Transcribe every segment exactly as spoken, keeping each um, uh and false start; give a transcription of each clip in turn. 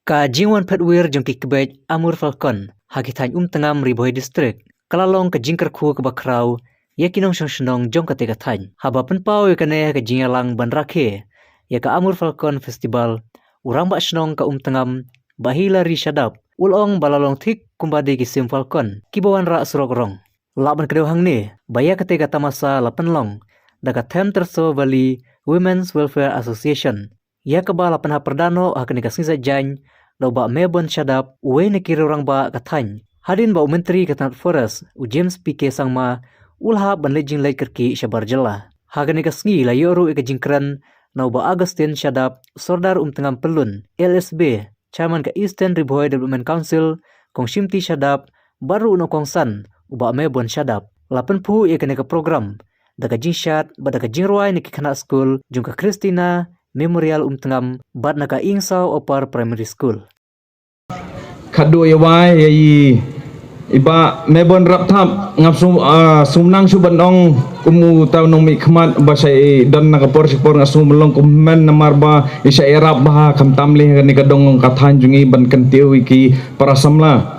Ka jingwan phet wir jong ki kbej Amur Falcon ha ki thaiñ Umtngam, Ri Bhoi District, ka la long ka jingkyrkhu kaba khraw ïa ki nongshong shnong jong kata ka thaiñ. Haba pynpaw ïa kane ha ka jingïalang ban rakhe ïa ka Amur Falcon Festival, u Rangbah Shnong ka Umtngam, Bah Hilary Shadap, u la ong ba la long thik kumba dei ki sim Falcon kiba wanrah surok rong. Lah ban kdew hangne ba ïa kata ka tamasa la pynlong da ka Them Terso Valley Women's Welfare Association, ïa kaba la pynhap pyrda noh ha kane ka sngi Saitjaiñ da u Bah Mebon Shadap, uwei na ki rangbah ka thaiñ, hadien ba u Myntri ka tnat Forest, u James P K Sangma, u la hap ban leit jingleit kyrkieh shabar jylla. Ha kane ka sngi la ïoh ruh ïa ka jingkren na u Bah Augustine Shadap, Sordar Umtngam Pyllun, L S B, Chairman ka Eastern Ri Bhoi Development Council, Kong Shimti Shadap, bad ruh u nongkongsan, u Bah Mebon Shadap. La pynphuh ïa kane ka program da ka jingshad bad da ka jingrwai na ki khynnah skul jong ka Christina Memorial Umtngam bad na ka Ingsaw Upper Primary School. Khadduh ïa wai ïa i, i Bah Mebon Rapthap, ngam sum, ah, sum nang shu ban ong kum uta u nongmihkhmat ba shait don na ka por sha ka por, nga sum ban long kum men namar ba i shait ïarap bha khamtam leh ha kane ka dong ka thaiñ jong ngi ban kyntiew ïa ki para samla.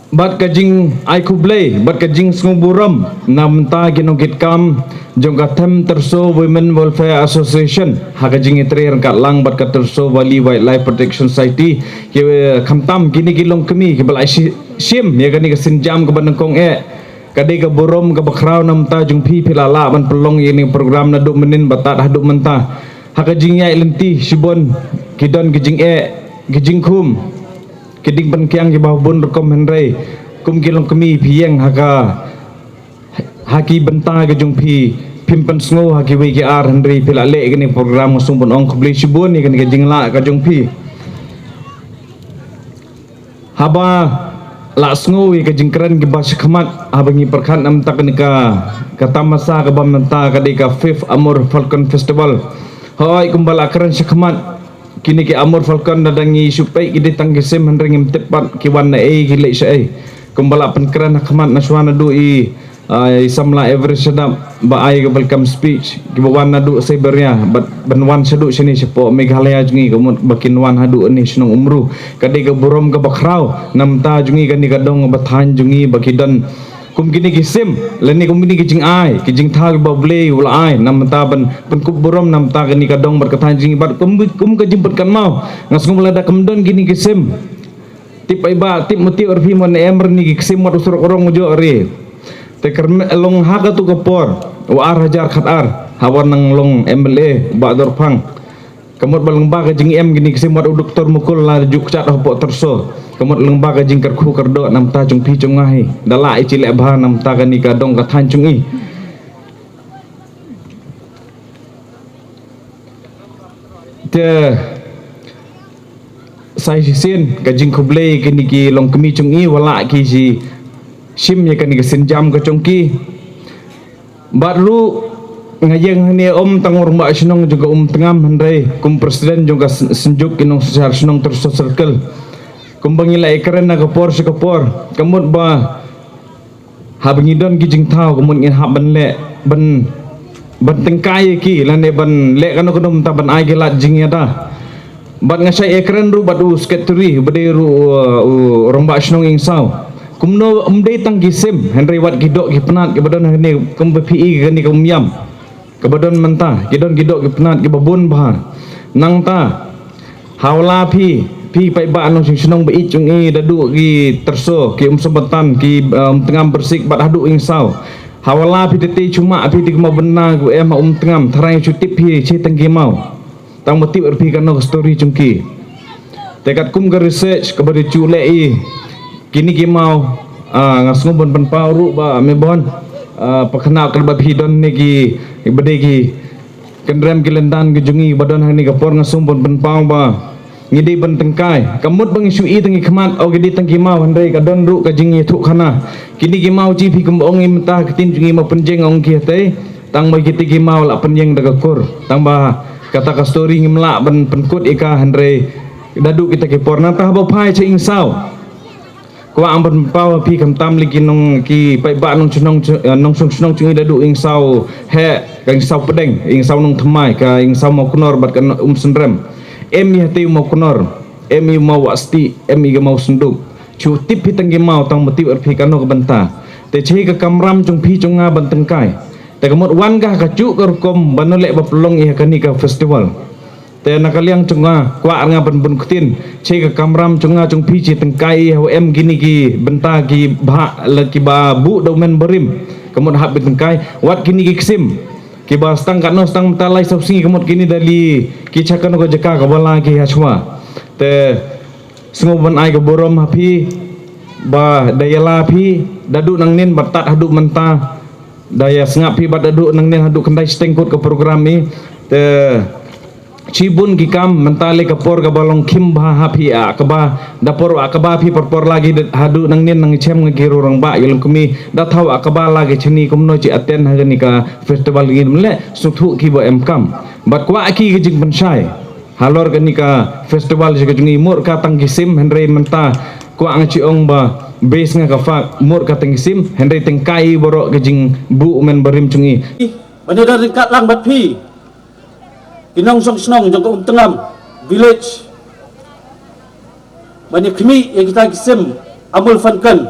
Bad ka jingai khublei bad ka jingsngewburom na bynta ki nongkitkam jong ka Them Terso Women Welfare Association ha ka jingïatrei ryngkat lang bad ka Terso Valley Wildlife Protection Society, ki, eh, khamtam kine ki longkmie kiba la shi-, shim ïa kane ka sienjam kaba nyngkong eh. Ka dei ka burom kaba khraw na bynta jong phi, phi la lah ban pynlong ïa kane ka program naduh mynnin bad tad haduh mynta. Ha ka jingïaid lynti shibun ki don ki jingeh, ki jingkhum, ki jingpynkiang kiba bun rukom, hynrei kum ki longkmie phi ïeng ha ka, ha ki bynta ka jong phi, phim pynsngew ha kiwei ki ar, hynrei phi la leh ïa kane ka program. Nga sngewbha ban ong khublei shibun ïa kane ka jinglah ka jong phi. Haba la sngew ïa ka jingkren kiba shakhmat, haba ngi pyrkhat na bynta kane ka, ka tamasa kaba mynta ka dei ka fifth Amur Falcon Festival. Hooid, kumba la kren shakhmat, kine ki Amur Falcon lada ngi shu peit ki dei tang ki sim, hynrei ngim tip pat ki wan na ei, ki leit shaei. Kumba la pynkren ha khmat na shuwa naduh i, ah, i samla Everest Shadap ba ai ka welcome speech, kiba wan naduh Siberia bad ban wan shaduh shane shapoh Meghalaya jong ngi, ka mut ba kin wan haduh ne shnong Umru. Ka dei ka burom kaba khraw na bynta jong ngi kane ka dong ba thaiñ jong ngi ba ki don kum kine ki sim lane kum kine ki jingai, ki jingthaw kiba U Blei u la ai na bynta ban pynkup burom na bynta kane ka dong bad ka thaiñ jong ngi. Bad kum, kum ka jingpynkynmaw, nga sngew lada kam don kine ki sim, tip ai ba, tip mutip arphi mon em rni ki sim wat u surok rong u jok re. Te kyrmen long ha katu ka por u ar hajar khat ar, haba nang long M L A u Bah Dorphang. Ka mut ba lyngba ka jingem kine ki sim wat u Doktor Mukul la ju kjat hapoh Terso. Ka mut lyngba ka jingkyrkhu kyrdoh na bynta jong phi jong nga hi, da la i chi leh bha na bynta kane ka dong ka thaiñ jong i. Te sa shisien ka jingkhublei kine ki longkmie jong i, wat la ki shim ïa kane ka sienjam ka jong ki. Bad ruh nga ïeng hangne ym tang u rangbah shnong jong ka Umtngam, hynrei kum president jong ka syn-, synjuk ki nongsynshar shnong Terso Circle. Kumba ngi la ïakren na ka por sha ka por, ka mut ba haba ngi don ki jingthaw, ka mut ngin hap ban leh, ban, ban tyngkai ïa ki lane ban leh kano kano mynta ban ai ki lad jingïada. Bad nga shait ïakren ruh bad u secretary ba dei ruh, uh, u rangbah shnong Ingsaw. Kumno ym dei tang ki sim, hynrei wat ki doh ki pnat kiba don hangne, kumba phi i kane ka Umïam kaba don mynta, ki don ki doh ki pnat kiba bun bha. Nangta hawla phi, phi paidbah nongshong shnong ba ïeit jong i, da duh ki Terso, ki Umsambatan, ki, um, Umtngam Byrsik bad haduh Ingsaw. Hawla phi te te chuma phi te ki maw bynna ku em ha Umtngam, tharai shu tip phi shi tang ki maw. Tang ba tip arphi kano ka story jong ki. Te katkum ka research kaba dei ju leh i, kine ki maw, ah, nga sngew ban pynpaw ruh ba me bon, ah, pakna kaba phi don ne ki, ba dei ki kynrem ki lyndan ki jong i ba don hangne ka por, nga sngew ban pynpaw ba ngi dei ban tyngkai. Ka mut ba ngi shu i tang ki khmat, o ki dei tang ki maw, hynrei ka don ruh ka jingïathuh khana. Kine ki maw chi phi kum ong i mynta ka ktien jong i maw pynjeng ong ki hate. Tang ba kite ki maw la pynjeng da ka kur. Tang ba kata ka story ngim lah ban pynkut ïa ka, hynrei da duh kita ki por. Nangta haba phai cha Ingsaw, kwah ban pynpaw phi khamtam lei ki nong, ki paidbah nongshong, eh, nongshong shnong jong i da duh Ingsaw heh, ka Ingsaw Pdeng, Ingsaw Nongthymmai, ka Ingsaw Mawknor bad ka Umsynrem. Em i hatei u maw khnor, em i u maw wahstieh, em i ka maw synduk. Shu tip phi tang ki maw tang ma tip ar phi kano ka bynta. Te chei ka kamram jong phi jong nga ban tyngkai. Te ka mut wan ka ha kajuh ka rukom ban u leh ba pynlong i ha kani ka festival. Te na ka liang jong nga kwah ar nga ban bun ktien. Chei ka kamram jong nga jong phi chi tyngkai i ha u em kini ki bynta ki bha la ki ba buh da u men barim. Ka mut hap ban tyngkai. Wat kini ki ksim. Ki ba stang katno stang mynta lai saw sngi ka mut kini da li ki cha kano ka jaka ka ba la ki ha chwa. Te sngew ban ai ka burom ha phi ba da ïa la phi da duh nangnin ba tad haduh mynta da ïa sngap phi ba da duh nangnin haduh khyndai shiteng kut ka program i. Te chibun ki kam mynta le ka por ka ba long khim bha ha phi a ka ba da por a ka ba phi por por la ki haduh nangnin nang chem nga ki rurang ba i long kmi da thaw a ka ba la ki chini kumno chi attend ha kani ka festival ngi mle suthu ki ba em kam. Bad kwah ki ka jingpynshai. Halor kani ka festival jong ka jong i mur ka tang ki sim hynrei mynta kwah nga chi ong ba base nga ka fak mur ka tang ki sim hynrei tyngkai baroh ka jingbuh u men barim jong i. Ban ïa don ryngkat lang bad phi ki nongshong shnong jong ka Umtngam village. Ban ïa khmih ïa kita ki sim Amul Falcon.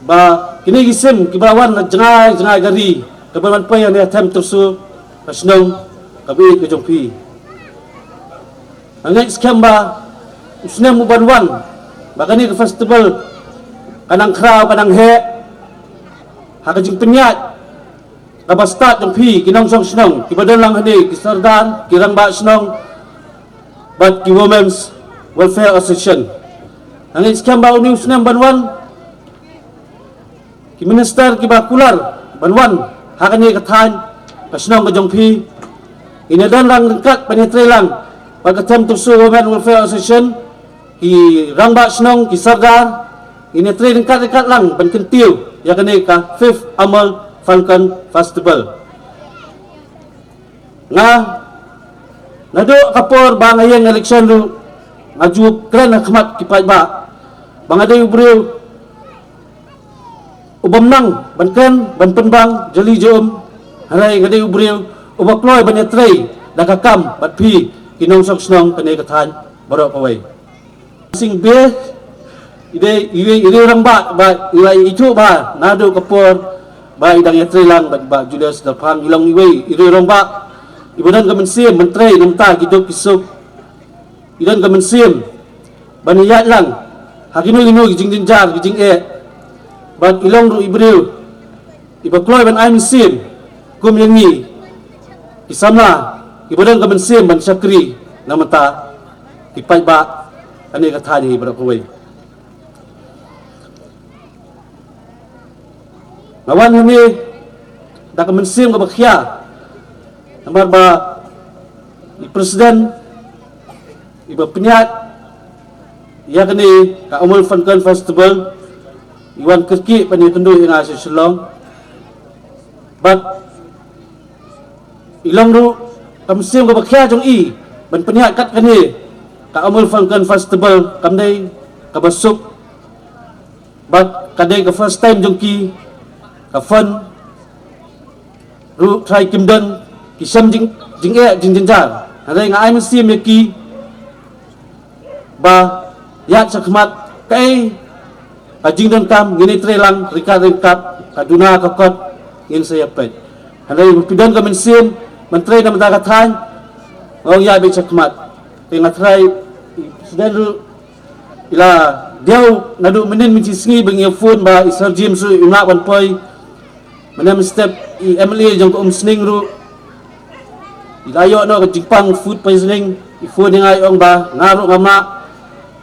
Ba kine ki sim ki ba wan na jngai jngai ka ri ka ban wan poi ha ne ha them tyrsu ka shnong ka bit ka jong phi. Nga ngeit skhem ba u snem u ban wan ba kane ka festival ka nang khraw ka nang heh ha ka jingpynïaid ka ba stad jong phi ki nongshong shnong ki ba don lang hane ki sordar ki rangbah shnong bad ki Women's Welfare Association. Nga ngeit skhem ba une u snem ban wan ki minister ki ba kular ban wan ha kane ka thaiñ ka shnong ka jong phi. Ina don lang ryngkat ban ïatrei lang bad ka them tyrsu Women Welfare Association ki rangbah shnong ki sordar ina trei ryngkat ryngkat lang ban kyntiew ïa kane ka fifth Amul Falcon Festival. Nga naduh ka por ba nga ïeng election ruh nga ju kren ha khmat ki paidbah ba nga dei u briew u bym nang ban kren ban pynbang jali jum. Hynrei nga dei u briew u ba kloi ban ïatrei da ka kam bad phi ki nongshong shnong kane ka thaiñ baroh kawei. Sing Bhoi i dei i dei i dei rangbah ba i la i thuh ba naduh ka por ba i dang ïatrei lang bad Bah Julius Darphang i long iwei i dei rangbah i ba don ka mynsiem ban trei na bynta ki duk ki suk. I don ka mynsiem ban ïaid lang ha kino kino ki jingjynjar ki jingeh. Bad i long ruh i briew i ba kloi ban ai mynsiem kum ïa ngi ki samla ki ba don ka mynsiem ban shakri na bynta ki paidbah kane ka thaiñ hi baroh kawei. Nga wan hangne da ka mynsiem ka ba khia namar ba i president i ba pynïaid ïa kane ka Amul Falcon Festival i wan kyrkieh ban ïakynduh ïa nga sha Shillong. Bad i long ruh ka mynsiem ka ba khia jong i ban pynïaid kat kane ka Amul Falcon Festival kam dei ka ba suk. Bad ka dei ka first time jong ki ka fund ruh trai kim don ki sem jing jingeh jingjynjar. Hynrei nga ai mynsiem ïa ki ba ïaid shakhmat kaei ka jingdonkam ngin ïatrei lang ryngkat ryngkat ka duna ka kot ngin sa ïa peit. Hynrei phi don ka mynsiem ban trei na bynta ka thaiñ nga ong ïaid beit shakhmat. Te nga trai i president ruh i la diaw naduh mynnin mynshisngi ba ngi ïa phone ba i Sir James ruh im lah ban poi. Mynne mynstep i M L A jong ka Umsning ruh i la ïoh noh ka jingpang food poisoning i phone ïa nga i ong ba nga ruh ngam lah.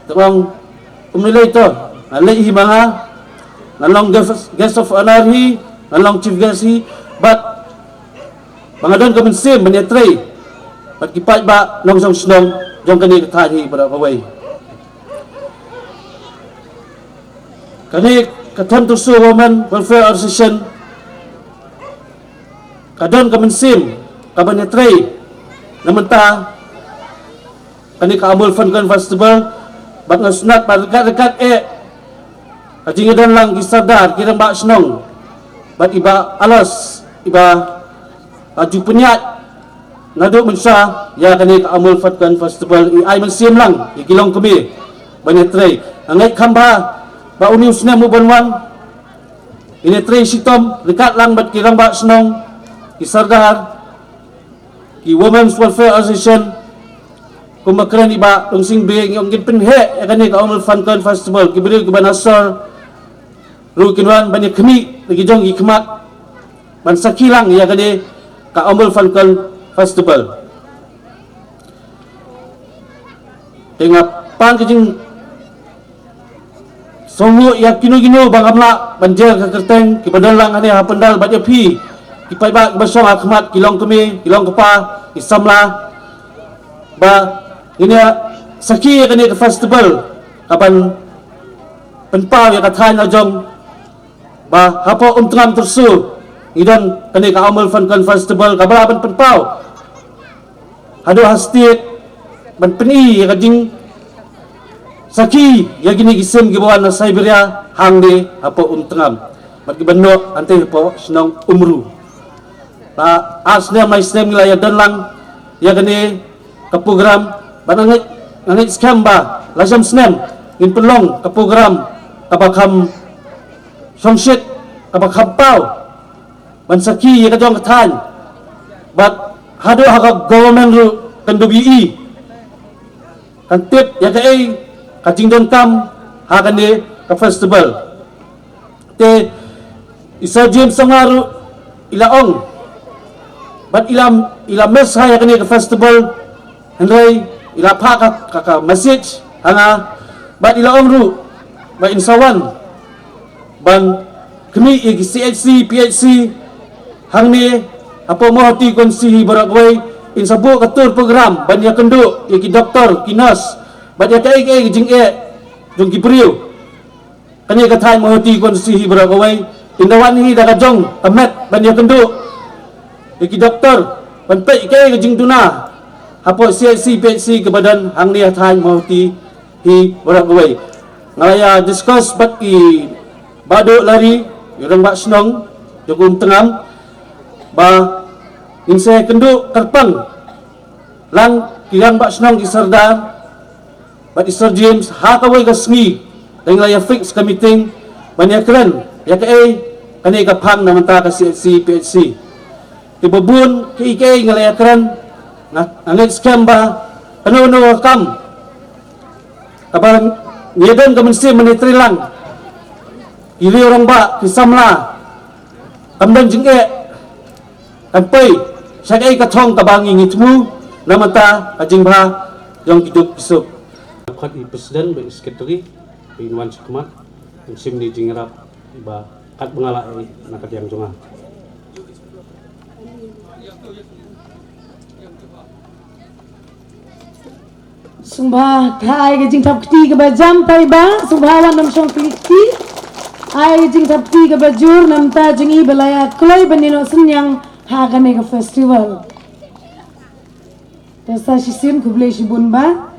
Te ong um lei lei to nga leit hi ma nga. Nga long guest, guest of honor hi, nga long chief guest hi. Bad ba nga don ka mynsiem ban ïatrei bad ki paidbah nongshong shnong jong kane ka thaiñ hi baroh kawei. Kane ka Them Tyrsu Women Welfare Association ka don ka mynsiem ka ban ïatrei na mynta kane ka Amul Falcon Festival bad nga sngewtynnat ba ryngkat ryngkat eh ka jingïadon lang ki sordar ki rangbah shnong bad i Bah Alos i ba ka ju pynïaid Naduh mynshwa ïa kane ka Amul Falcon Festival i ai mynsiem lang ïa ki longkmie ban ïatrei. Nga ngeit kham bha ba une u snem u ban wan ngin ïatrei shitom ryngkat lang bad ki rangbah shnong, ki sordar, ki Women's Welfare Association. Kumba kren i Bah Dungsing Bey, ngi ong ngin pynheh ïa kane ka Amul Falcon Festival, ki briew kiba na sor ruh kin wan ban ïakhmih da ki jong ki khmat ban sakhi lang ïa kane ka Amul Falcon Festival. Te nga pan ka jingsngewnguh ïa kino kino ba ngam lah ban jer ka kyrteng, kiba don lang hangne ha pandal, bad ïa phi ki paidbah kiba shong ha khmat, ki longkmie, ki longkpa, ki samla, ba ngin ïa sakhi ïa kane ka festival kaban pynpaw ïa ka thaiñ la jong, ba hapoh Umtngam Tyrso ngi don kane ka Amul Falcon Festival kaba lah ban pynpaw haduh ha state ban pyni ïa ka jingsakhi ïa kine ki sim kiba wan na Siberia hangne hapoh Umtngam, bad kiba noh hangtei hapoh shnong Umru. Ba ar snem lai snem ngi la ïa don lang ïa kane ka program, bad nga ngeit, nga ngeit skhem ba la jan snem ngin pynlong ka program kaba kham shongshit, kaba kham paw ban sakhi ïa ka jong ka thaiñ. Bad haduh ha ka government ruh kan da ïohi, kan tip ïa kaei ka jingdonkam ha kane ka festival. Te i Sir James Sangma ruh i la ong, bad i la, i la miss ha ïa kane ka festival, hynrei i la phah ka, ka, ka message ha nga, bad i la ong ruh ba in sa wan ban khmih ïa ki C H C, P H C hangne hapoh Mawhati constituency hi baroh kawei. In sa buh ka tour program ban ïakynduh ïa ki doktor, ki nurse, bad ïa kaei kaei ka jingeh jong ki briew. Kane ka thaiñ Mawhati constituency hi baroh kawei, in da wan hi da ka jong ka met ban ïakynduh ïa ki doktor ban peit kaei ka jingduna hapoh C H C, P H C kaba don hangne ha thaiñ Mawhati hi baroh kawei. Nga la ïa discuss bad i Bah Duh Lari, i rangbah shnong jong ka Umtngam, ba ngin sa ïakynduh kyrpang lang ki rangbah shnong, ki sordar bad i Sir James ha kawei ka sngi, da ngi la ïa fix ka meeting ban ïakren ïa kaei kane ka phang na bynta ka C H C, P H C. Te ba bun kiei kiei nga la ïakren, nga, nga ngeit skhem ba kano kano ka kam kaba ngi ïa don ka mynsiem ban ïatrei lang, ki riew rangbah, ki samla, kam don jingeh, kan poi sha kaei ka thong kaba ngi, ngi thmu na bynta ka jingbha jong ki duk ki suk. Khot i president bad i secretary ba in wan shakhmat, ngin shim ïa ka jingïarap ba katba nga lah ïa na ka liang jong nga. Sngewbha, tha ai ka jingthap kti kaba jam, paidbah, sngewbha wat nym shong kli kti. Ai ka jingthap kti kaba jur na bynta jong i ba la ïa kloi ban ïeh noh synñiang ha kane ka festival. Te sa shisien khublei shibun bah.